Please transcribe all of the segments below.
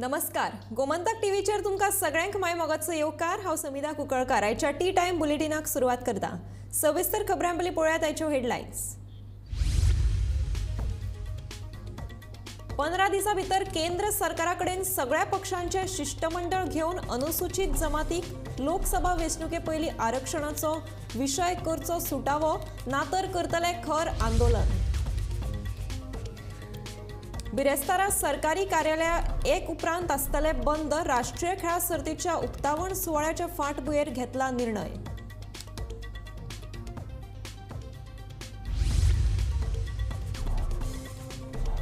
नमस्कार, गोमंतक टीव्हीचेर तुमकां सगळ्यांक माय मोगाचो येवकार. हांव समिधा कुंकळकार. आयच्या टी टायम बुलेटिनाक सुरवात करता. सविस्तर खबरां पयलीं पळोवया आयच्यो हेडलायन्स. 15 दिसां भितर केंद्र सरकारा कडेन सगळ्या पक्षांचे शिष्टमंडळ घेवन अनुसूचित जमातीक लोकसभा वेंचणुके पयलीं आरक्षणाचो विशय करचो सुटावो, नातर करतले खर आंदोलन. बिरेस्तारा सरकारी कार्यालया एक उपरांत आसतले बंद. राष्ट्रीय खेळां सर्तीच्या उक्तावण सुवाळ्याच्या फाटभुंयेर घेतला निर्णय.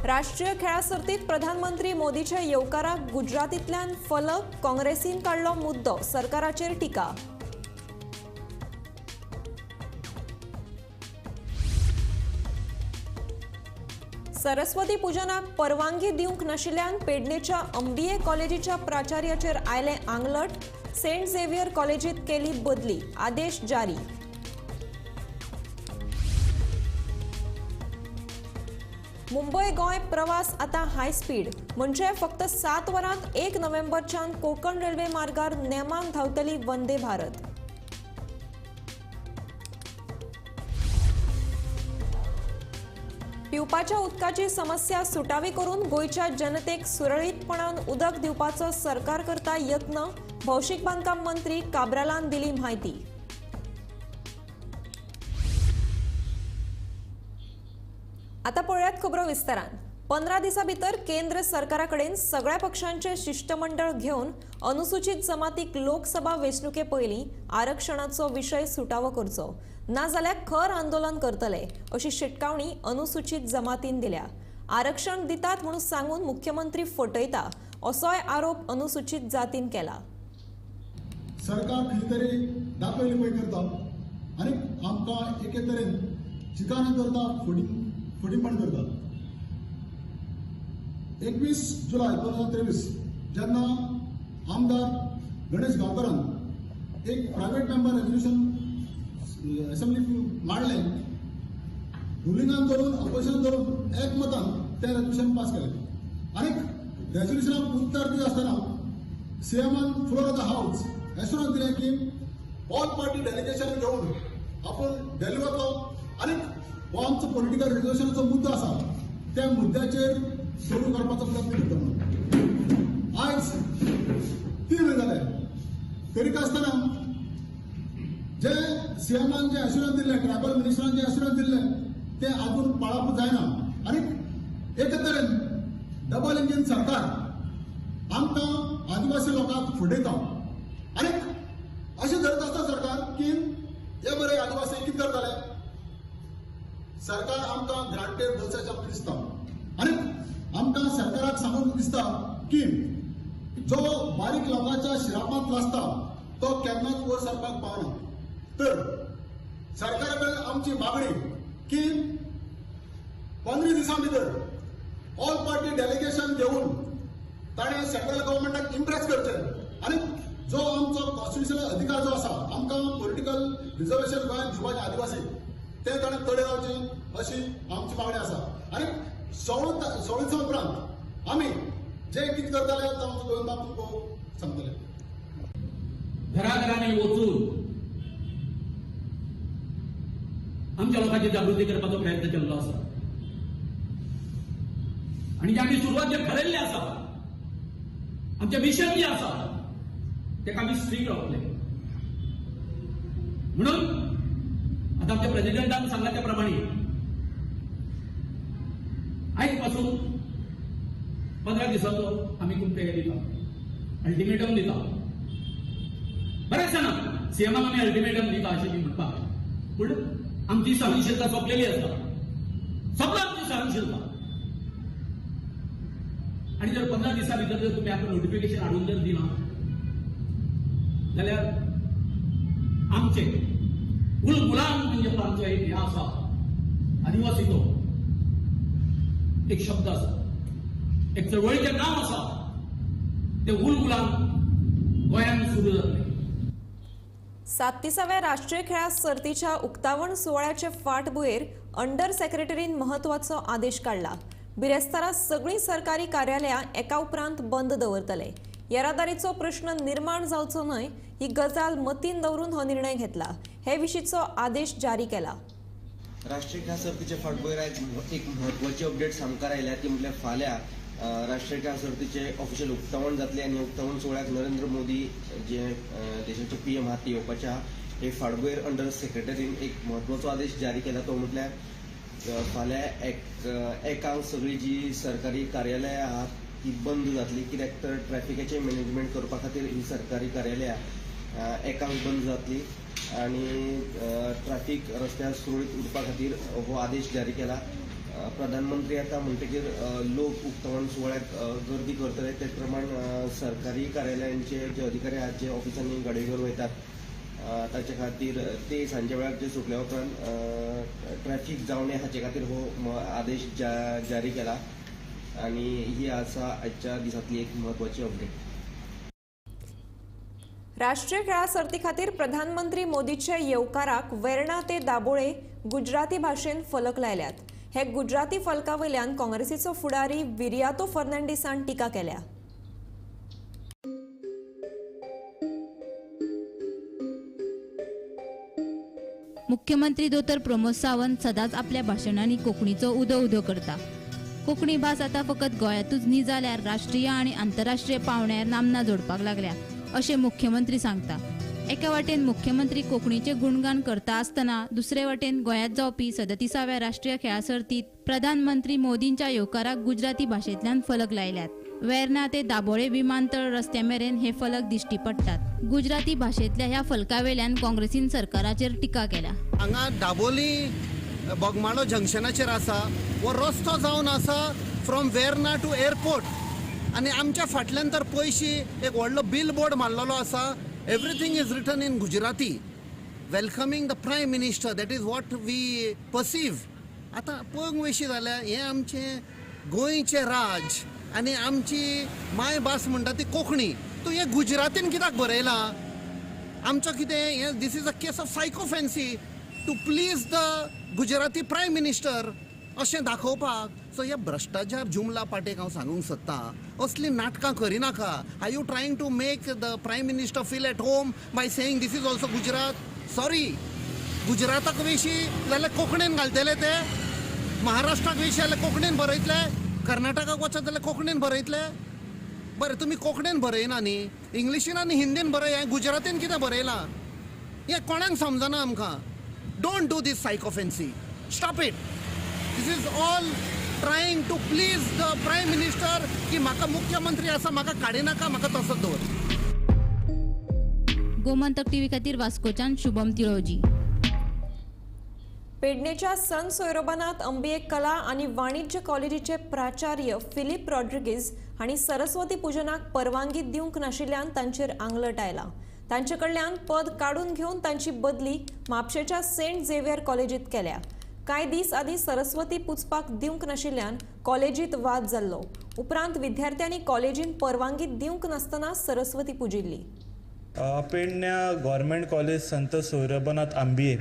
राष्ट्रीय खेळां सर्तीत प्रधानमंत्री मोदीच्या येवकाराक गुजरातींतल्यान फलक. काँग्रेसीन काडलो मुद्दो, सरकाराचेर टिका. सरस्वती पुजनाक परवानगी दिवंक नाशिल्ल्यान पेडणेच्या एमबीए कॉलेजीच्या प्राचार्याचेर आयलें आंगलट. सेंट झेवियर कॉलेजीत केली बदली, आदेश जारी. मुंबय गोंय प्रवास आतां हाय स्पीड, म्हणजे फक्त 7 वरांत 1 नोव्हेंबरच्यान कोकण रेल्वे मार्गार नेमान धांवतली वंदे भारत. पिवपाच्या उदकाची समस्या सुटावी करून गोंयच्या जनतेक सुरळीतपणान उदक दिवपाचो सरकार करता यत्न, भौशीक बांदकाम मंत्री काब्रालान दिली म्हायती. आतां पळयात खबरो विस्तारान. 15 दिसां भितर केंद्र सरकारा कडेन सगळ्या पक्षांचे शिष्टमंडळ घेवन अनुसूचित जमातीक लोकसभा वेंचणुके पयलीं आरक्षणाचो विशय सुटावो करचो, नाजाल्यार खर आंदोलन करतले अशी शिटकावणी अनुसूचित जमातीन दिल्या. आरक्षण दितात म्हणून सांगून मुख्यमंत्री फटयता असोय आरोप अनुसूचित जातीन केला. सरकार खंय तरी दाखय लिपय करता आनी आमकां एके तरेन चिकान करता, फटींगपण करता. 21 जुलय 2023 जेन्ना आमदार गणेश गांवकरान एक प्रायव्हेट मेंबर रेजोल्युशन असेंब्ली मांडलें, रुलिंगान धरून ऑपोजिशन धरून एकमतान तें रेजोल्युशन पास केलें आनी रेजोल्युशनाक उत्तर दिता आसतना सीएमान floor of the house assurance दिलें की ऑल पार्टी डेलिगेशन घेवन आपूण दिल्ली वतलो आनी हो आमचो पॉलिटिकल रिजर्वेशनाचो मुद्दो आसा त्या मुद्द्याचेर सुरू करपाचो प्रयत्न करता म्हणून. आयज 3 म्हयने जाले तरी आसतना जे सीएमान जे एश्युरन्स दिल्लें, ट्रायबल मिनिस्टरान जे एश्युरन्स दिल्लें तें आजून पाळप जायना आनी एके तरेन डबल इंजीन सरकार आमकां आदिवासी लोकांक फुडयता आनी अशें धरत आसता सरकार की हे बरे आदिवासी कितें करताले, सरकार आमकां ग्रांटेड दर्शाचें आमकां दिसता आनी आमकां सरकाराक सांगून दिसता की जो बारीक लोकांच्या शिरापांत लासता तो केन्नाच वयर सरपाक पावना. तर सरकारा कडेन आमची मागणी की 15 दिसां भितर ऑल पार्टी डेलिगेशन घेवन ताणें सेंट्रल गव्हर्मेंटाक इम्प्रेस करचें आनी जो आमचो कॉन्स्टिट्युशनल अधिकार जो आसा आमकां पॉलिटिकल रिजर्वेशन गोंयांत दिवपाचें आदिवासी तें ताणें तडे जावचें अशी आमची मागणी आसा. आनी 16 दिसां उपरांत आमी जे कितें करतले तें आमचो गोविंद बाब तुमकां सांगतले. घराघरांनी वचून आमच्या लोकांची जागृती करपाचो प्रयत्न केल्लो आसा आनी जे आमी सुरवात जे ठरयल्ले आसा, आमचें मिशन जें आसा तेका आमी स्ट्रीक रावतले. म्हणून आतां आमच्या प्रेजिडेंटान सांगला त्या प्रमाणे आयज पासून 15 दिसांचो आमी तुमकां हें दिता, अल्टिमेटम दिता. बरें आसना सीएमाक आमी अल्टिमेटम दिता अशें बी म्हणपाक, पूण आमची सहनशीलता सोंपलेली आसा, सोंपला आमची सहनशीलता. आनी जर 15 दिसां भितर जर तुमी आमकां नोटिफिकेशन हाडून जर दिना जाल्यार आमचें उलगुलान म्हणजे आमचो एक हें आसा आदिवासीचो एक शब्द आसा, एक चळवळीचें नांव आसा, तें उलगुलान गोंयांत सुरू जातलें. 37व्या राष्ट्रीय खेळां सर्तीच्या उक्तावण सुवाळ्याचे फाटभुंयेर अंडर सेक्रेटरीन महत्वाचो आदेश काडला. बिरेस्तारा सगळीं सरकारी कार्यालयां एका उपरांत बंद दवरतले. येरादारीचो प्रश्न निर्माण जावचो न्हय ही गजाल मतीन दवरून हो निर्णय घेतला. हे विशींचो आदेश जारी केला. राष्ट्रीय खेळां सर्तीचे फाटभुंयेर आयज एक म्हत्वाची अपडेट सामकार आयल्या ती म्हटल्यार फाल्यां राष्ट्रीय खेळां सर्तीचे ऑफिशियल उक्तावण जातले आनी उक्तावण सुवाळ्याक नरेंद्र मोदी जे देशाचे पीएम आहात ते येवपाचे आहा. हे फाटभुंयेर अंडर सेक्रेटरीन एक म्हत्वाचो आदेश जारी केला तो म्हटल्यार फाल्यां एकांक सगळीं जी सरकारी कार्यालयां आहात ती बंद जातली, कित्याक तर ट्रॅफिकाचें मॅनेजमेंट करपा खातीर ही सरकारी कार्यालयां एकांक बंद जातली आनी ट्रॅफिक रस्त्यार सुरळीत उरपा खातीर हो आदेश जारी केला. प्रधानमंत्री येता म्हणटकीर लोक उक्तावण सुवाळ्याक गर्दी करतले, तेच प्रमाण सरकारी कार्यालयांचे जे अधिकारी आहात जे ऑफिसांनी गाडयो घेवन वयतात ताचे खातीर ते सांजे वेळार जे सुटल्या उपरांत ट्रॅफिक जावं नये हाचे खातीर हो आदेश जारी केला आनी ही आसा आजच्या दिसांतली एक म्हत्वाची अपडेट. राष्ट्रीय खेळां सर्ती खातीर प्रधानमंत्री मोदीचे येवकाराक वेर्णा ते दाबोळे गुजराती भाशेन फलक लायल्यात. हे गुजराती फलका वयल्यान काँग्रेसीचो फुडारी विरियातो फर्नांडीसान टिका केल्या. मुख्यमंत्री दोतोर प्रमोद सावंत सदांच आपल्या भाशणांनी कोंकणीचो उदो उदो करता. कोंकणी भास आतां फकत गोंयांतूच न्ही जाल्यार राष्ट्रीय आनी आंतरराष्ट्रीय पांवड्यार नामना जोडपाक लागल्या अशें मुख्यमंत्री सांगता. एका वाटेन मुख्यमंत्री कोंकणीचें गुणगान करता आसतना दुसरे वाटेन गोंयांत जावपी 37व्या राष्ट्रीय खेळां सर्तींत प्रधानमंत्री मोदींच्या येवकाराक गुजराती भाशेंतल्यान फलक लायल्यात. वेर्णा ते दाबोळे विमानतळ रस्त्या मेरेन हे फलक दिश्टी पडटात. गुजराती भाशेंतल्या ह्या फलका वेल्यान काँग्रेसीन सरकाराचेर टिका केल्या. हांगा दाबोली बोगमाळो जंक्शनाचेर आसा हो रस्तो जावन आसा फ्रॉम वेर्ना टू एअरपोर्ट आनी आमच्या फाटल्यान तर पयशी एक व्हडलो बील बोर्ड मारलेलो आसा. Everything is written in Gujarati welcoming the prime minister, that is what we perceive. आतां पळोवंक वयशी जाल्यार हें आमचें गोंयचें राज आनी आमची मायभास म्हणटा ती कोंकणी, तूं हें गुजरातीन कित्याक बरयलां? आमचो कितें हें this is a case of sycophancy to please the Gujarati prime minister अशें दाखोवपाक. सो हे भ्रश्टाचार जुमला पाटेक हांव सांगूंक सोदतां, असलीं नाटकां करिनाका. Are you trying to make the prime minister feel at home by saying this is also Gujarat? Sorry, गुजराताक वयशी जाल्यार कोंकणीन घालतले ते, महाराष्ट्राक वयशी जाल्यार कोंकणीन बरयतले, कर्नाटकाक वचत जाल्यार कोंकणीन बरयतले. बरें, तुमी कोंकणीन बरयना न्ही, इंग्लिशीन आनी हिंदीन बरय, हें गुजरातीन कितें बरयलां हें कोणाक समजना आमकां. Don't do this sycophancy, stop it. This is all trying to please the prime minister की म्हाका मुख्यमंत्री आसा, म्हाका काडिनाका, म्हाका तसोच दवर. गोमंतक टीव्ही खातीर वास्कोच्यान शुभम तिळोजी. पेडणेच्या सन सोयरोबानात अंबिये कला आनी वाणिज्य कॉलेजीचे प्राचार्य फिलीप रॉड्रिगीज हांणी सरस्वती पुजनाक परवानगी दिवंक नाशिल्ल्यान तांचेर आंगलट आयला. तांचे कडल्यान पद काडून घेवन तांची बदली म्हापशेच्या सेंट झेवियर कॉलेजीत केल्या. कांय दीस आदीं सरस्वती पुजपाक दिवंक नाशिल्ल्यान कॉलेजीत वाद जाल्लो. उपरांत विद्यार्थ्यांनी कॉलेजीन परवानगी दिवंक नासतना सरस्वती पुजिल्ली. पेडण्या गव्हर्मेंट कॉलेज संत सोयरोबानाथ आंबिये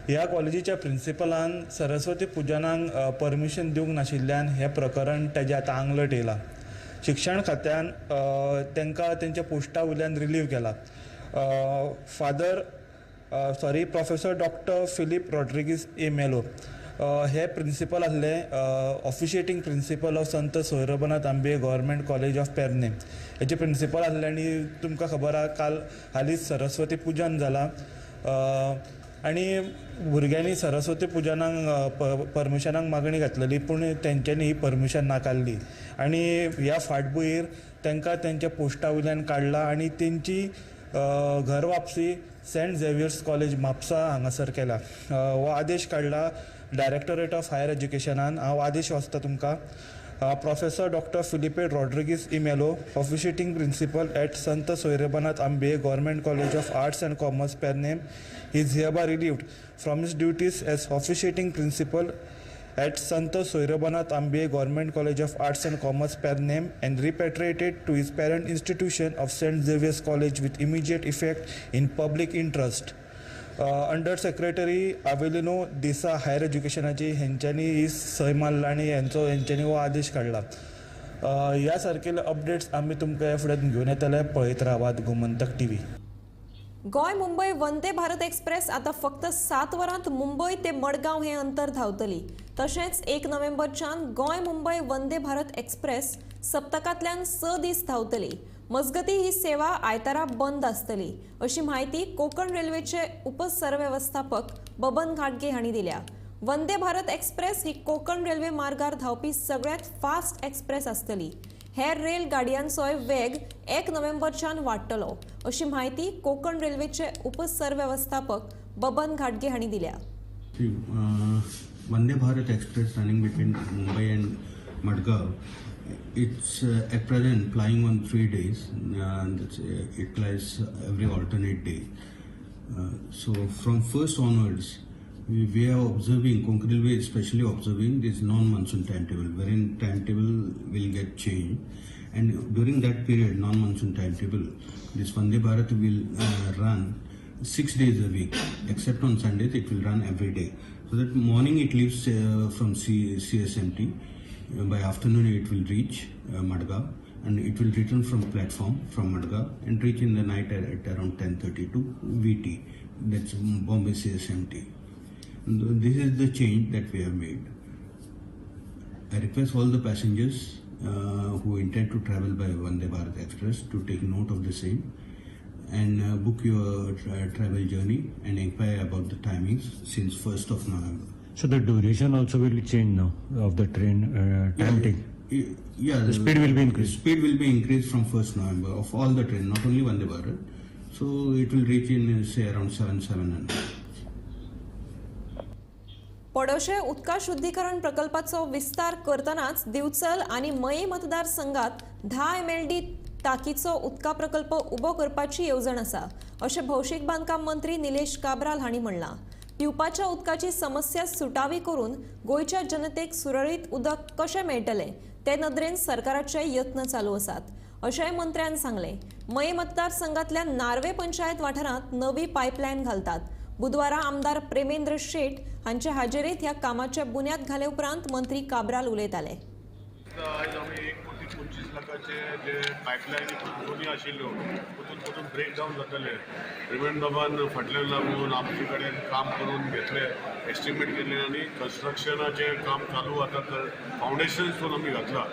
ह्या कॉलेजीच्या प्रिंसिपलान सरस्वती पुजनाक परमिशन दिवंक नाशिल्ल्यान हें प्रकरण तेजें आतां आंगलट येयलां. शिक्षण खात्यान तांकां तेंच्या पोस्टा वयल्यान रिलीव केला. Professor doctor Philip Rodrigues A Melo हे प्रिंसिपल आसले, officiating principal of Sant Soyrobanath Ambiye government college of Pernem हेचे प्रिंसिपल आसले. आनी तुमकां खबर आहा काल हालींच सरस्वती पुजन जालां आनी भुरग्यांनी सरस्वती पुजनाक परमिशनाक मागणी घातलेली, पूण तेंच्यांनी ही परमिशन नाकारली आनी ह्या फाटभुंयेर तांकां तेंच्या पोस्टा वयल्यान काडला आनी तेंची घर वापसी सेंट झेवियर्स कॉलेज म्हापसा हांगासर केला. हो आदेश काडला डायरेक्टोरेट ऑफ हायर एज्युकेशनान. हांव आदेश वाचता तुमकां. Professor doctor Filipe Rodrigues E Melo, officiating principal at Sant Soyrobanath Ambiye government college of arts and commerce Pernem, is hereby relieved from his duties as officiating principal at Sant Soyrobanath Ambiye Government College of Arts and Commerce Pernem and repatriated to his parent institution of St. Xavier's College with immediate effect in public interest. Under secretary Avelino दिसा higher एज्युकेशनाची हेंच्यांनी ही सय मारला आनी हेंच्यांनी हो आदेश काडला. ह्या सारकेले अपडेट्स आमी तुमकां ह्या फुडें घेवन येतले. पळयत रावात Gomantak TV. Goa Mumbai Vande Bharat express आतां फक्त 7 वरांत मुंबय ते मडगांव हें अंतर धांवतली. तशेंच 1 नोव्हेंबरच्यान गोंय मुंबय वंदे भारत एक्सप्रेस सप्तकांतल्यान 6 दीस धांवतली. मजगती ही सेवा आयतारा बंद आसतली अशी म्हायती कोकण रेल्वेचे उपसरवेवस्थापक बबन घाटगे हांणी दिल्या. वंदे भारत एक्सप्रेस ही कोकण रेल्वे मार्गार धांवपी सगळ्यांत फास्ट एक्सप्रेस आसतली. हेर रेल गाडयांचोय वेग 1 नोव्हेंबरच्यान वाडटलो अशी म्हायती कोकण रेल्वेचे उपसरवेवस्थापक बबन घाटगे हांणी दिल्या. Vande Bharat Express running between Mumbai and Madgaon, it's at present flying on 3 days, and it flies every alternate day. So from 1st onwards, we are observing, Konkan Railway is especially observing this non-monsoon timetable, wherein timetable will get changed, and during that period, non-monsoon timetable, this Vande Bharat will run 6 days a week, except on Sundays it will run every day. So that morning it leaves from CSMT, by afternoon it will reach Madgaon, and it will return from platform from Madgaon and reach in the night at around 10:30 to VT, that's Bombay CSMT. This is the change that we have made. I request all the passengers who intend to travel by Vande Bharat Express to take note of the same and book your travel journey and inquire about the timings since 1st of November. So the duration also will change now of the train time take? Yeah, the speed will be increased. Speed will be increased from 1st November of all the train, not only Vande Bharat. So it will reach in say around 7:07. पडोशे उदका शुद्धीकरण प्रकल्पाचो विस्तार करतनाच दिवचल आनी मये मतदारसंघात 10 MLD ताकीचो उदका प्रकल्प उबो करपाची येवजण आसा अशें भौशीक बांदकाम मंत्री निलेश काब्राल हांणी म्हणलां. पिवपाच्या उदकाची समस्या सुटावी करून गोंयच्या जनतेक सुरळीत उदक कशें मेळटलें ते नदरेन सरकाराचे यत्न चालू आसात अशेंय मंत्र्यान सांगलें. मये मतदारसंघातल्या नार्वे पंचायत वाठारांत नवी पायपलायन घालतात. बुधवारा आमदार प्रेमेंद्र शेट हांचे हाजेरीत ह्या कामाचे बुन्याद घाले उपरांत मंत्री काब्राल उलयताले. आयज आमी 1,25 लाखाचे जे पायपलायन दोनी आशिल्ल्यो पोतून पोतून ब्रेक डावन जाताले. प्रेमेंद्र बाबान फाटल्यान लागून आमचे कडेन काम करून घेतले, एस्टिमेट केले आनी कन्स्ट्रक्शनाचें काम चालू आतां फावंडेशन स्टोन आमी घातला.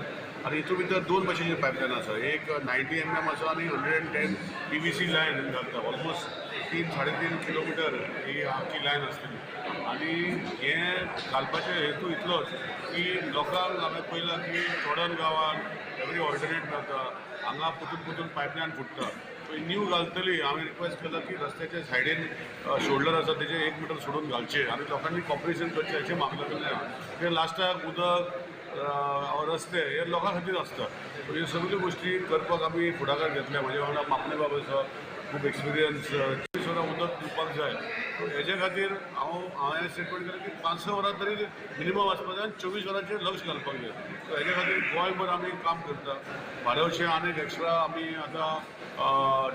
आनी हितून भितर 2 भाशेचे पायपलायन आसा, एक 90 mm आसा आनी 110 PVC line घालता. ऑलमोस्ट 3-3.5 किलोमिटर ही आख्खी लायन आसतली. आनी हें घालपाचें हेतू इतलोच की लोकांक हांवें पळयलां की चोडण गांवांत एवरी ऑल्टरनेट मेळटा, हांगा पोतून पोतून पायपलायन फुट्टा. सो न्यू घालतली हांवें रिक्वेस्ट केला की रस्त्याच्या सायडीन शोल्डर आसा तेजें 1 मिटर सोडून घालचें आनी लोकांनी कॉपरेशन करचें अशें मागलें. कित्याक लास्टाक उदक रस्ते हे लोकां खातीर आसता. ह्यो सगल्यो गोश्टी करपाक आमी फुडाकार घेतले. म्हज्या वांगडा मापणे बाब आसा, खूब एक्सपिरियन्स, 24 वरां उदक दिवपाक जाय. हेजे खातीर हांवें स्टेटमेंट केलें की 5-6 वरां तरी मिनिमम आसपाक जाय आनी 24 वरांचेर लक्ष घालपाक जाय. सो हेजे खातीर गोंयभर आमी काम करता. बारवशे आनीक एक्स्ट्रा आमी आतां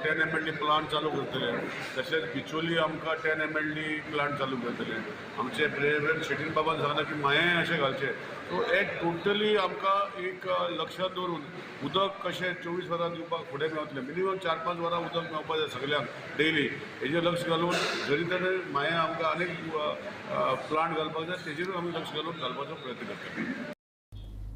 10 MLD plant चालू करतले. तशेंच बिचोली आमकां 10 MLD plant चालू करतले. आमचे प्रेमेंद्र शेटीन बाबान सांगलां की मायें अशें घालचें. सो एक टोटली आमकां एक लक्षांत दवरून उदक कशें 24 वरां दिवपाक फुडें मेवतलें, मिनिमम 4-5 वरां उदक मेळपाक जाय सगल्यांक डेली. हेजेर लक्ष घालून जरी तर मागीर आमकां आनीक प्लांट घालपाक जाय तेजेरूय आमी लक्ष घालून घालपाचो प्रयत्न करतले.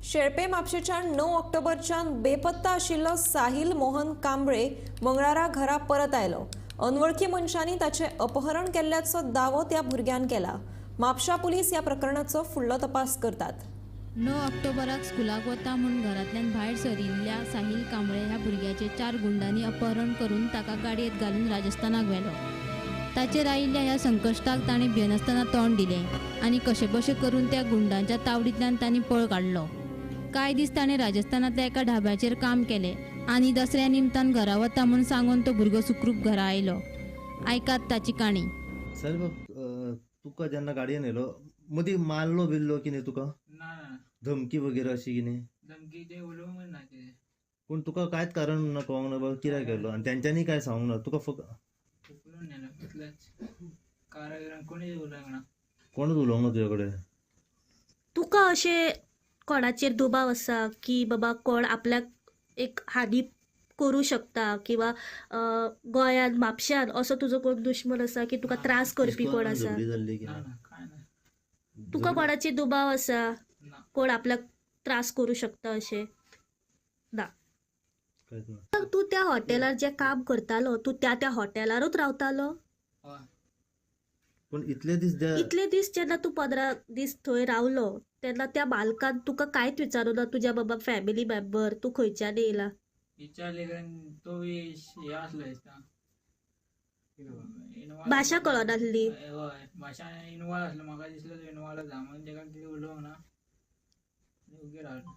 शेळपे म्हापशेंच्यान 9 ऑक्टोबरच्यान बेपत्ता आशिल्लो साहिल मोहन कांबळे मंगळारा घरा परत आयलो. अनवळखी मनशांनी ताचें अपहरण केल्ल्याचो दावो त्या भुरग्यान केला. म्हापशा पुलीस ह्या प्रकरणाचो फुडलो तपास करतात. 9 ऑक्टोबराक स्कुलाक वता म्हूण घरांतल्यान भायर सरिल्ल्या साहिल कांबळे ह्या भुरग्याचें 4 गुंडांनी अपहरण करून ताका गाडयेंत घालून राजस्थानाक व्हेलो. ताचेर आयिल्ल्या ह्या संकश्टाक ताणें भियेनासतना तोंड दिलें आनी कशेबशे करून त्या गुंडांच्या तावडींतल्यान तांणी पळ काडलो. कांय दीस ताणें राजस्थानांतल्या एका ढाब्याचेर काम केलें आनी दसऱ्या निमतान घरा वता म्हूण सांगून तो भुरगो सुखरूप घरा आयलो. आयकात ताची काणी. साहिल बाब, तुका जेन्ना गाडयेन येयलो मदीं मारलो बिल्लो कितें तुका? ना ना. धमकी वगैरे अशी कितें? धमकी ते उलोवंक ना कितें. पूण तुका कांयच कारण ना कळोंक ना बाबा कित्याक गेलो आनी तेंच्यांनी कांय सांगूंक ना तुका? फक्त उखलून नेलो तितलेंच. कारागिरान कोणीच उलोवंक ना. कोणूच उलोवंक ना तुज्या कडेन? तुका अशें कोणाचेर दुबाव आसा की बाबा कोण आपल्याक एक हानी करूं शकता किंवा गोंयांत म्हापश्यान असो तुजो कोण दुश्मन आसा की तुका त्रास करपी कोण आसा? तुका कोणाचेर दुबाव आसा कोण आपल्याक त्रास करूं शकता अशें? ना. तूं त्या हॉटेलार जें काम करतालो तूं त्या त्या हॉटेलारूच रावतालो? पण इतले दीस इतले दीस जेन्ना तूं 15 दीस थंय रावलो तेन्ना त्या मालकान तुका कांयच विचारूं ना तुज्या बाबा फॅमिली मेंबर तूं खंयच्यान येयला? विचारले तो हे आसलो दिसता, भाशा कळनासली. हय, भाशा इनवॉल्व आसलो, म्हाका दिसलो तो इनवॉल्व आसा म्हणून तेका कितें उलोवंक ना, उगी रावलो.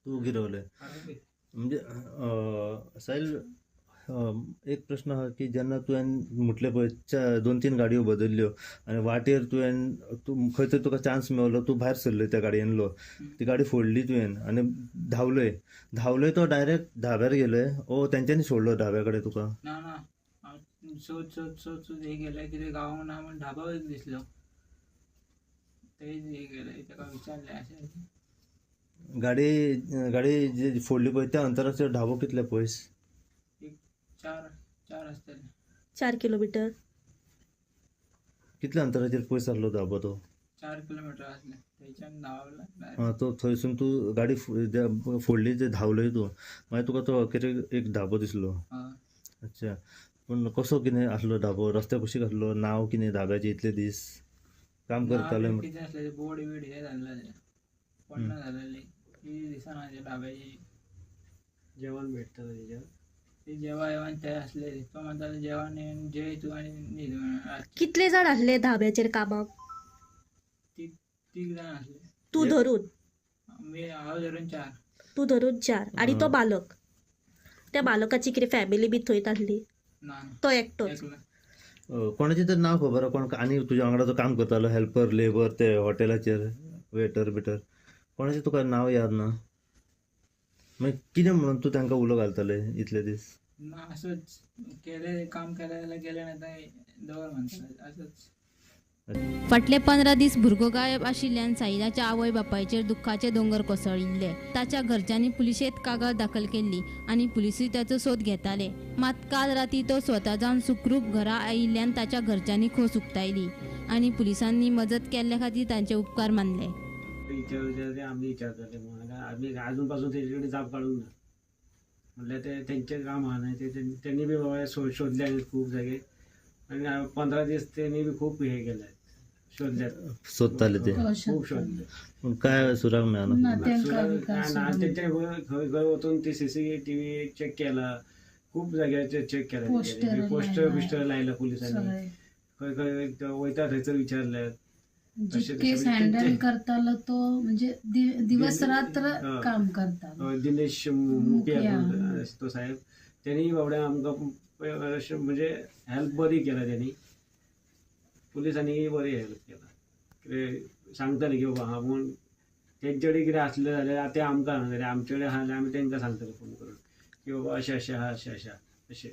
तूं उगी रावले म्हणजे साहिल, एक प्रश्न आहा की जेन्ना तुवें म्हटलें पळय 2-3 गाडयो बदल्ल्यो आनी वाटेर तुवें तूं खंय तरी तुका चान्स मेवलो, तूं भायर सरले त्या गाडयेनलो, ती गाडी फोडली तुवें आनी धांवलय धांवलय तो डायरेक्ट धाब्यार गेले ओ तेंच्यांनी सोडलो धाब्या कडेन तुका? ना ना, हांव सोद सोद सोद सोद हे गेले कितें गावोंक ना म्हण धाबो एक दिसलो, थंय हे गेले तेका विचारलें अशें. गाडी गाडी जी फोडली पळय त्या अंतराचेर धाबो कितले पयस? 4 आसतले. 4 किलोमीटर. कितल्या अंतराचेर पयस आसलो धाबो तो? 4 किलोमीटर आसले थंयच्यान धांवला. आं, तो थंयसून तूं गाडी फोडली ते धांवलय तूं, मागीर तुका तो अखेरेक एक धाबो दिसलो. अच्छा, पूण कसो कितें आसलो धाबो? रस्त्या कुशीक आसलो? नांव कितें धाब्याचें? इतले दीस काम करताले कितें आसलें बोर्ड बीड हे जाल्लें पडना जालेली कितें दिसना ते धाब्याची. जेवण भेटता तेज्यार? जेवण ते आसले तो म्हणटालो जेवण जेय तूं आनी न्हीद. कितले जाण आसले धाब्याचेर कामाक? 3 जाण आसले. तूं धरून? हांव धरून 4. तूं धरून 4 आनी तो बालक, त्या बालकाची कितें फॅमिली बी थंयच आसली? ना, तो एकटोच. कोणाचें तर नांव खबर आहा? कोण आनी तुज्या वांगडा जो काम करतालो हेल्पर लेबर ते हॉटेलाचेर वेटर बिटर, कोणाचें तुका नांव याद ना? मागीर कितें म्हणून तूं तांकां उलो घालताले इतले दीस? ना, असोच केले काम केलें जाल्यार गेलें ना दवर म्हणटाले असोच. फाटले 15 दीस भुरगो गायब आशिल्ल्यान साहिलाच्या आवय बापायचेर दुख्खाचे दोंगर कोसळिल्ले. ताच्या घरच्यांनी पुलिशेंत कागाळ दाखल केल्ली आनी पुलिसूय ताचो सोद घेताले. मात काल राती तो स्वता जावन सुखरूप घरा आयिल्ल्यान ताच्या घरच्यांनी खोस उक्तायली आनी पुलिसांनी मजत केल्ल्या खातीर तांचे उपकार मानले. विचार आमी विचारताले म्हणून आमी अजून पासून तेजे कडेन जाप काडूंक ना. म्हणल्यार ते तेंचें काम आहा न्हय, ते तेणी बी बाबा शोधले खूब जागे आनी 15 दीस तेणी बी खूब हे केले, शोधल्यात, सोदताले ते खूब शोधले, पूण काय सुराग मेळना. ना तेंचे खंय खंय वचून ती CCTV check केला, खूब जाग्याचेर चॅक केला, पोस्टर बिस्टर लायला पुलिसांनी, खंय खंय वयता थंयसर विचारल्यात. जितकेच हँडल करतालो तो म्हणजे दिवस रात्र काम करतालो. दिनेश मुखिया तो साहेब, त्यांनी बाबड्या आमकां म्हणजे हेल्प बरी केला त्यांनी, पुलिसांनी बरी हेल्प केला. कितें सांगताले की बाबा हा म्हूण तेंचे कडेन कितें आसलें जाल्यार ते आमकां सांगताले, आमचे कडेन आहा जाल्यार आमी तेंकां सांगताले फोन करून की बाबा अशें अशें आहा, अशें अशें अशें.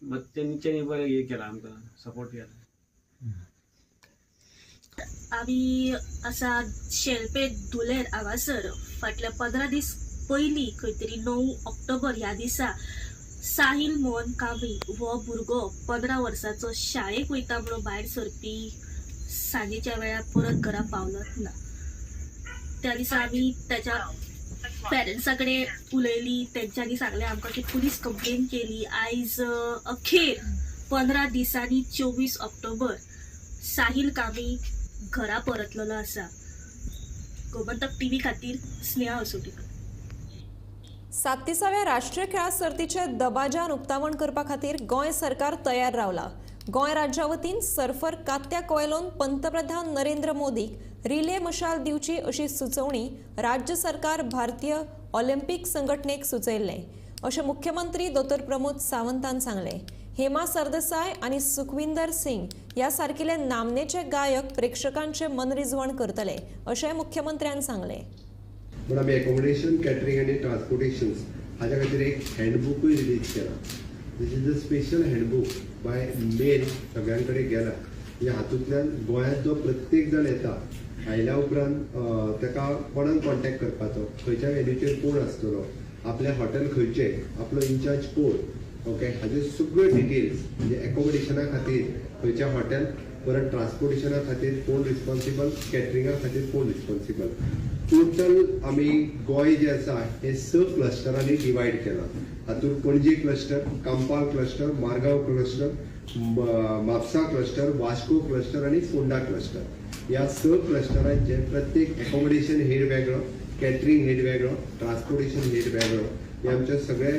मग तेंच्यांनी बरें हें केलां, आमकां सपोर्ट केला. आमी आसा शेल्पे धुलेर हांगासर फाटल्या 15 दीस पयलीं खंय तरी 9 ऑक्टोबर ह्या दिसा साहिल मोहन कामी हो भुरगो 15 वर्सांचो शाळेक वयता म्हणून भायर सरपी सांजेच्या वेळार परत घरा पावलोच ना. त्या दिसा आमी ताच्या पेरंट्सा कडेन उलयली, तेंच्यांनी सांगलें आमकां की पुलीस कंप्लेन केली. आयज अखेर 15 दिसांनी 24 ऑक्टोबर साहिल कामी घरा परतलेलो आसा. गोमंतक टीव्ही खातीर स्नेहा असोटीकर. 37व्या राष्ट्रीय खेळां सर्तीचे दबाज्यान उक्तावण करपा खातीर गोंय सरकार तयार रावला. गोंय राज्या वतीन सर्फर कात्या कोयलोन पंतप्रधान नरेंद्र मोदीक रिले मशाल दिवची अशी सुचोवणी राज्य सरकार भारतीय ऑलिम्पिक संघटनेक सुचयल्लें अशें मुख्यमंत्री दोतोर प्रमोद सावंतान सांगलें. हेमा सरदेसाय आनी सुखविंदर सिंग ह्या सारकिले नामनेचे गायक प्रेक्षकांचे मनरिजवण करतले अशें मुख्यमंत्र्यान सांगलें. म्हूण आमी एकोमोडेशन, कॅटरींग आनी ट्रान्सपोर्टेशन हाज्या खातीर एक हँडबुकूय रिलीज केला. This is a special handbook by mail सगळ्यां कडेन गेला. म्हणजे हातूंतल्यान गोंयांत जो प्रत्येक जाण येता आयल्या उपरांत ताका कोणाक कॉन्टॅक्ट करपाचो, खंयच्या वेन्यूचेर कोण आसतलो, आपलें हॉटेल खंयचें, आपलो इन्चार्ज कोण, ओके, हाजे सगळ्यो डिटेल्स म्हणजे एकोमोडेशना खातीर खंयचें हॉटेल, परत ट्रान्सपोर्टेशना खातीर कोण रिस्पॉन्सिबल, कॅटरिंगा खातीर कोण रिस्पॉन्सिबल. टोटल आमी गोंय जें आसा हें 6 क्लस्टरांनी डिवायड केलां. हातूंत Panaji cluster, Campal cluster, Margao cluster, Mapusa cluster, Vasco cluster आनी फोंडा क्लस्टर. ह्या 6 क्लस्टरांचे प्रत्येक एकोमोडेशन हेड वेगळो, कॅटरिंग हेड वेगळो, ट्रान्सपोर्टेशन हेड वेगळो. हे आमचे सगळे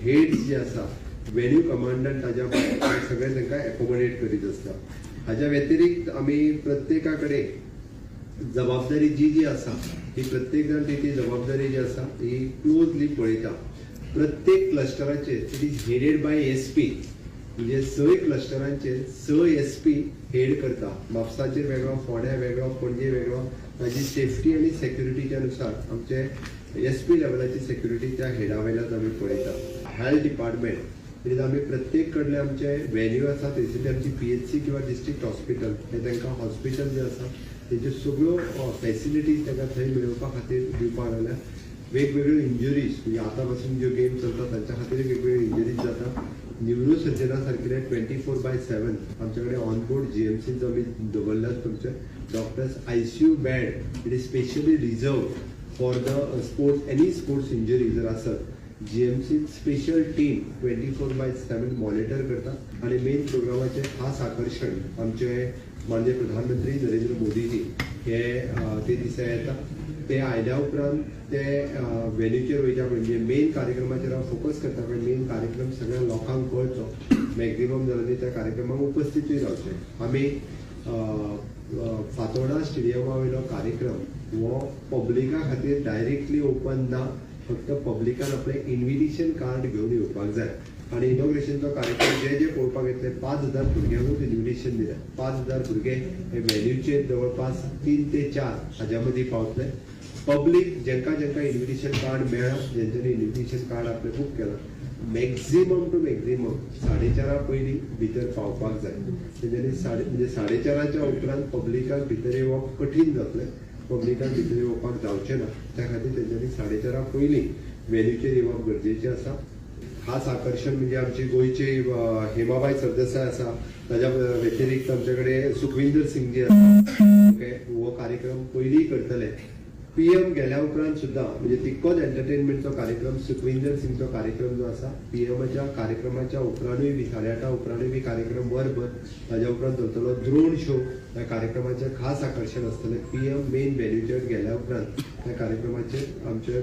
हेड्स जे आसा व्हेन्यू कमांडंट ताज्या सगळे तांकां एकोमोडेट करीत आसता. हाज्या व्यतिरिक्त आमी प्रत्येका कडेन जबाबदारी जी जी आसा ही प्रत्येक जाण ती जबाबदारी जी आसा ही क्लोजली पळयता. प्रत्येक क्लस्टराचेर it is headed by SP, म्हणजे 6 क्लस्टरांचेर 6 SP head करता. म्हापसाचेर वेगळो, फोंड्या वेगळो, पणजे वेगळो. ताजी सेफ्टी आनी सेक्युरिटीच्या नुसार आमचे SP लेवलाची सेक्युरिटी त्या हेडा वयल्यान आमी पळयता. हेल्थ डिपार्टमेंट it is आमी प्रत्येक कडले आमचे व्हेन्यू आसा थंयसरली आमची PHC किंवा डिस्ट्रिक्ट हॉस्पिटल हे तांकां हॉस्पिटल जे आसा तेज्यो सगळ्यो फॅसिलिटीज तांकां थंय मेळोवपा खातीर दिवपाक लागल्या. वेगवेगळ्यो इंजुरीज म्हणजे आतां पासून ज्यो गेम चलता तांच्या खातीर वेगवेगळ्यो इंजुरीज जाता. न्युरोसर्जना सारकिले 24/7 आमचे कडेन ऑन बोर्ड GMC जो आमी दवरल्यात तुमचे doctors. ICU bed it is specially reserve for the sports, any sports injury जर आसत GMC special team 24/7 monitor करता. आनी मेन प्रोग्रामाचें खास आकर्शण आमचे माननीय प्रधानमंत्री नरेंद्र मोदीजी हे ते दिसा येता. ते आयल्या उपरांत ते व्हेन्यूचेर वयता म्हणजे मेन कार्यक्रमाचेर हांव फोकस करता, पण मेन कार्यक्रम सगळ्या लोकांक कळचो, मॅक्झिमम जाणांनी त्या कार्यक्रमाक उपस्थितूय रावचें. आमी फातोर्डा स्टेडियमा वयलो कार्यक्रम हो पब्लिका खातीर डायरेक्टली ओपन ना, फक्त पब्लिकान आपलें इन्विटेशन कार्ड घेवन येवपाक जाय. आनी इनॉग्रेशनचो कार्यक्रम जे जे पळोवपाक येतले 5,000 भुरग्यांकूच इन्विटेशन दिलें. 5,000 भुरगे हे व्हेन्यूचेर जवळपास 3 ते 4 हाज्या मदीं पावतले. पब्लीक जेंका जेंका इन्विटेशन कार्ड मेळ्ळां, जेंच्यांनी इन्विटेशन कार्ड आपलें बूक केलां, मॅक्झिमम टू मॅक्झिमम 4:30 पयलीं भितर पावपाक जाय. तेंच्यांनी म्हणजे 4:30 उपरांत पब्लिकाक भितर येवप कठीण जातलें, पब्लिकाक भितर येवपाक जावचें ना. त्या खातीर तेंच्यांनी 4:30 पयलीं व्हेन्यूचेर येवप गरजेचें आसा. खास आकर्शण म्हणजे आमची गोंयची हेमाबाई सरदेसाय आसा, ताज्या व्यतिरिक्त आमचे कडेन सुखविंदर सिंग जी आसा, ओके, हो कार्यक्रम पयलीं करतले. PM गेल्या उपरांत सुद्दां म्हणजे तितकोच एंटरटेनमेंटचो कार्यक्रम सुखविंदर सिंगचो कार्यक्रम जो आसा PMच्या कार्यक्रमाच्या उपरांतूय बी 8:30 उपरांतूय बी कार्यक्रम वरभर ताज्या उपरांत चलतलो. ड्रोन शो ह्या कार्यक्रमाचें खास आकर्शण आसतलें. PM main व्हेन्यूचेर गेल्या उपरांत त्या कार्यक्रमाचेर आमचे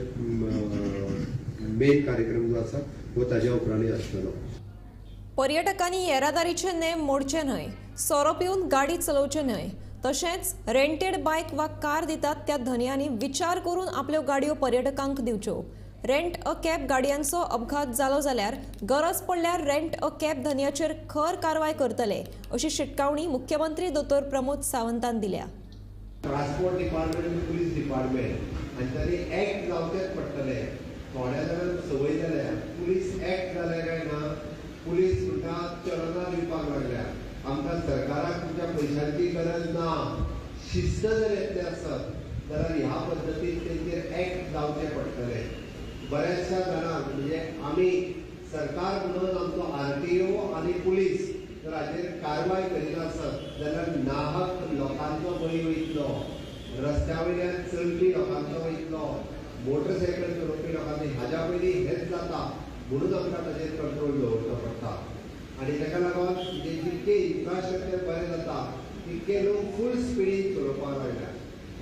मेन कार्यक्रम जो आसा हो ताज्या उपरांतूय आसतलो. पर्यटकांनी येरादारीचे नेम मोडचे न्हय, सोरो पिवन गाडी चलोवचे न्हय, तशेंच रेंटेड बायक वा कार दितात त्या धनयांनी विचार करून आपल्यो गाडयो पर्यटकांक दिवच्यो. रेंट अ कॅब गाडयांचो अपघात जालो जाल्यार गरज पडल्यार रेंट अ कॅब धनयाचेर खर कारवाय करतले अशी शिटकावणी मुख्यमंत्री दोतोर प्रमोद सावंतान दिल्या. ट्रान्सपोर्ट डिपार्टमेंट आनी पुलीस डिपार्टमेंट हांच्यांनी एक्ट जावचेच पडटले. थोड्या जाणांक संवय जाल्या पुलीस एक्ट जाल्या काय ना, पुलीस म्हणटा चलना दिवपाक लागल्या. आमकां सरकाराक तुमच्या पयशांची गरज ना, शिस्त जर येतले आसत जाल्यार ह्या पद्दतीन तेंचेर एक्ट जावचें पडटलें. बऱ्याचशा जाणांक म्हणजे आमी सरकार म्हणून आमचो RTO आनी पुलीस जर हाचेर कारवाय करिना आसत जाल्यार नाहक लोकांचो बळी वयतलो, रस्त्या वयल्यान चलपी लोकांचो वयतलो, मोटरसायकल चलोवपी लोकांचो. हाज्या पयलीं हेंच जाता म्हणून आमकां ताचेर कंट्रोल दवरचो पडटा. आनी ताका लागून म्हणजे जितकें इन्फ्रास्ट्रक्चर बरें जाता तितके लोक फूल स्पिडीन चलोवपाक लागल्या.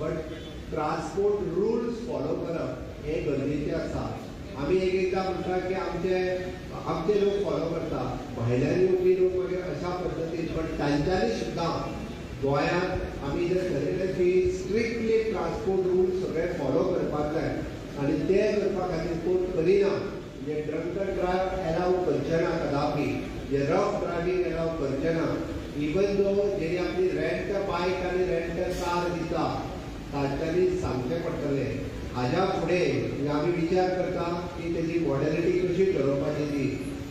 बट ट्रान्सपोर्ट रुल्स फॉलो करप हें गरजेचें आसा. आमी एक एकदां म्हणटा की आमचे लोक फॉलो करता, भायल्यान येवपी लोक मागीर अशा पद्दतीन, बट तांच्यांनी सुद्दां गोंयांत आमी जर ठरयलें की स्ट्रिक्टली ट्रान्सपोर्ट रूल्स सगळे फॉलो करपाक जाय आनी ते करपा खातीर कोण करिना, म्हणजे ड्रंकन ड्रायव्ह एलाव करचे ना कदापी, जे रफ ड्रायव्हींग एलाव करचे ना, इवन दो जेणी आपली रेंट बायक आनी रेंट कार दिता तांच्यांनी सांगचें पडटलें. हाज्या फुडें म्हणजे आमी विचार करता की तेजी मॉडेलिटी कशी ठरोवपाची ती,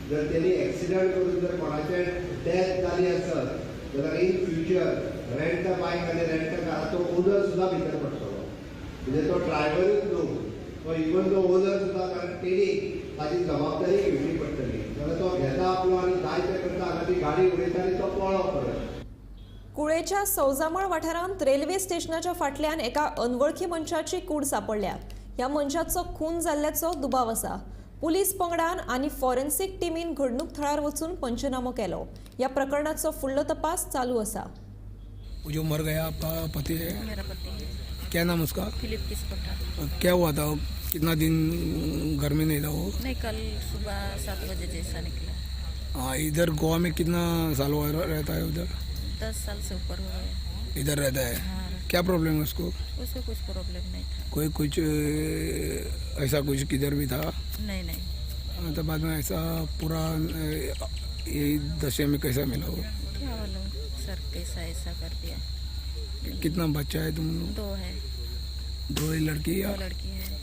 जर तेणी एक्सिडंट करून जर कोणाचें डेथ जाली आसत जाल्यार in future rent a bike आनी रेंट अ कार तो ओनर सुद्दां भितर पडटलो. म्हणजे तो ड्रायव्हरूच न्हू, तो इवन तो ओनर सुद्दां, कारण तेणी ताजी जबाबदारी घेवची पडटली. जाल्यार तो घेता आपलो आनी जाय तें करता, हांगा ती गाडी उडयता आनी तो पळो परत. कुळेच्या सौजामळ वाठारांत रेल्वे स्टेशनाच्या फाटल्यान एका अनवळखी मनशाची कूड सापडल्या. ह्या मनशाचो खून जाल्ल्याचो दुबाव आसा. पुलीस पंगडान आनी फॉरेन्सिक टिमीन घडणूक थळार वचून पंचनामो केलो. ह्या प्रकरणाचो फुडलो तपास चालू आसा. जो मर गया आपका पति है? मेरा पति है। क्या नाम उसका? फिलिप किस्कोटा। क्या हुआ था? कितना दिन घर में नहीं था वो? नहीं, कल सुबह 7 बजे जैसा निकला। हाँ, इधर गोवा में कितना साल हुआ रहता है उधर? 10 साल से ऊपर हो गया। इधर रहता है। हाँ। क्या प्रॉब्लम है उसको? उसको कुछ प्रॉब्लम नहीं था। कोई कुछ ऐसा कुछ किधर भी था? नहीं नहीं। हाँ, तो बाद में ऐसा पूरा ये दशे में कैसा मिला वो? क्या मालूम सर, कैसा ऐसा कर दिया। कितना बच्चा है तुम लोग? 2 है। 2 ही लड़की या? 2 लड़की है।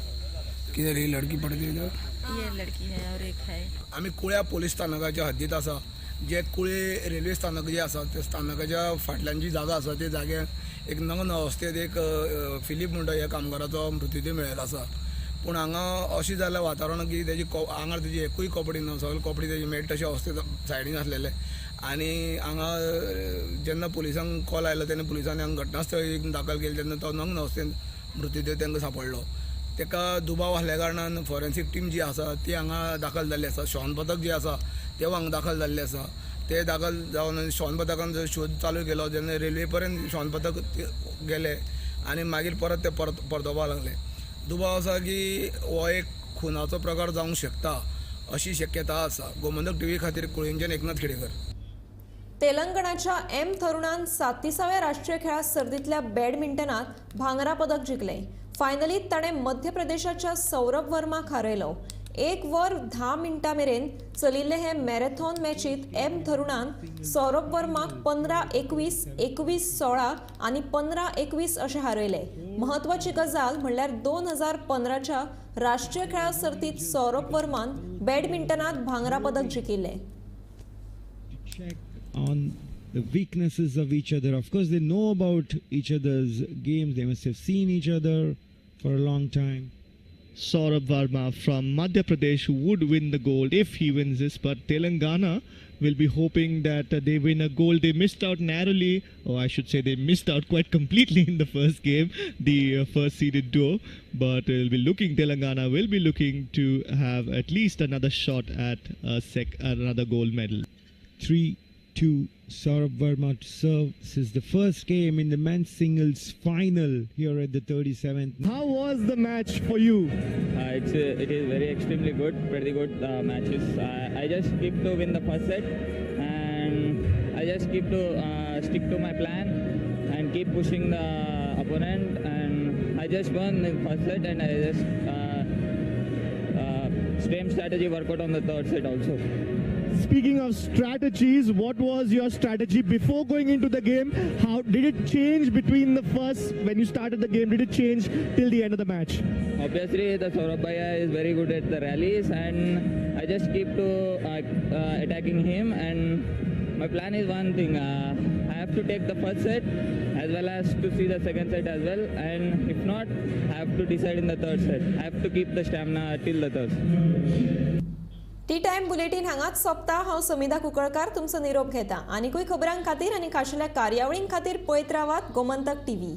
किधर ये लड़की पढ़ती है इधर? ये लड़की है और एक है। आमी कुळ्या पोलीस स्थानकाच्या हद्दीत आसा. जे कुळे रेल्वे स्थानक जे आसा त्या स्थानकाच्या फाटल्यान जी जागा आसा त्या जाग्यार एक नग्न अवस्थेत एक फिलीप म्हणटा ह्या कामगाराचो मृत्यूदेह मेळिल्लो आसा. पूण हांगा अशें जालें वातावरण की तेजी आंगार तेजी एकूय कपडे ना, सगळे कपडे तेजे मेळटा तशे अवस्थेत सायडीन आसलेले. आनी हांगा जेन्ना पुलिसांक कॉल आयलो तेन्ना पुलिसांनी हांगा घटनास्थळी दाखल केली तेन्ना तो नग्न अवस्थेत मृत्यूदेह तांकां सांपडलो. ताका दुबाव आसल्या कारणान फॉरेन्सीक टीम जी आसा ती हांगा दाखल जाल्ली आसा. श्वान पथक जे आसा ते हांगा दाखल जाल्ले आसा. ते दाखल जावन श्वान पथकान जो शोध चालू केलो तेन्ना रेल्वे पर्यंत श्वान पथक गेले आनी मागीर परत ते परतोवपाक लागले. दुबाव आसा की हो एक खुनाचो प्रकार जावंक शकता अशी शक्यता आसा. गोमंतक टीव्ही खातीर कुळेंच्यान एकनाथ खेडेकर. तेलंगणाच्या एम थरुणान 37व्या राष्ट्रीय खेळा सर्तींतल्या बॅडमिंटनात भांगरा पदक जिखलें. फायनलीत ताणें मध्य प्रदेशाच्या सौरभ वर्माक हारयलो. 1 वर 10 मिनटां मेरेन चलिल्ले हे मॅरेथॉन मॅचीत एम थरुणान सौरभ वर्माक 15-21, 21-16 आनी 15-21 अशें हारयले. म्हत्वाची गजाल म्हणल्यार 2015च्या राष्ट्रीय खेळा सर्तीत सौरभ वर्मान बॅडमिंटनात भांगरा पदक जिखिल्लें. On the weaknesses of each other. Of course, they know about each other's games. They must have seen each other for a long time. Saurabh Verma from Madhya Pradesh would win the gold if he wins this, but Telangana will be hoping that they win a gold. They missed out narrowly, or I should say they missed out quite completely in the first game, the first seeded duo, but will be looking, Telangana will be looking to have at least another shot at another gold medal. 3-2, Saurabh Verma to serve. This is the first game in the men's singles final here at the 37th. How was the match for you? It is very extremely good, pretty good matches. I just keep to win the first set, and I just keep to stick to my plan and keep pushing the opponent. And I just won the first set, and I just same strategy work out on the third set also. Speaking of strategies, what was your strategy before going into the game? How did it change between the first, when you started the game, did it change till the end of the match? Obviously, the Saurabh Bhaiya is very good at the rallies, and I just keep to attacking him. And my plan is one thing, I have to take the first set as well as to see the second set as well, and if not, I have to decide in the third set. I have to keep the stamina till the third. Tea time bulletin हांगाच सोंपता. हांव समिधा कुंकळकार तुमचो निरोप घेता. आनीकूय खबरां खातीर आनी खाशेल्या कार्यावळीं खातीर पळयत रावात गोमंतक टीव्ही.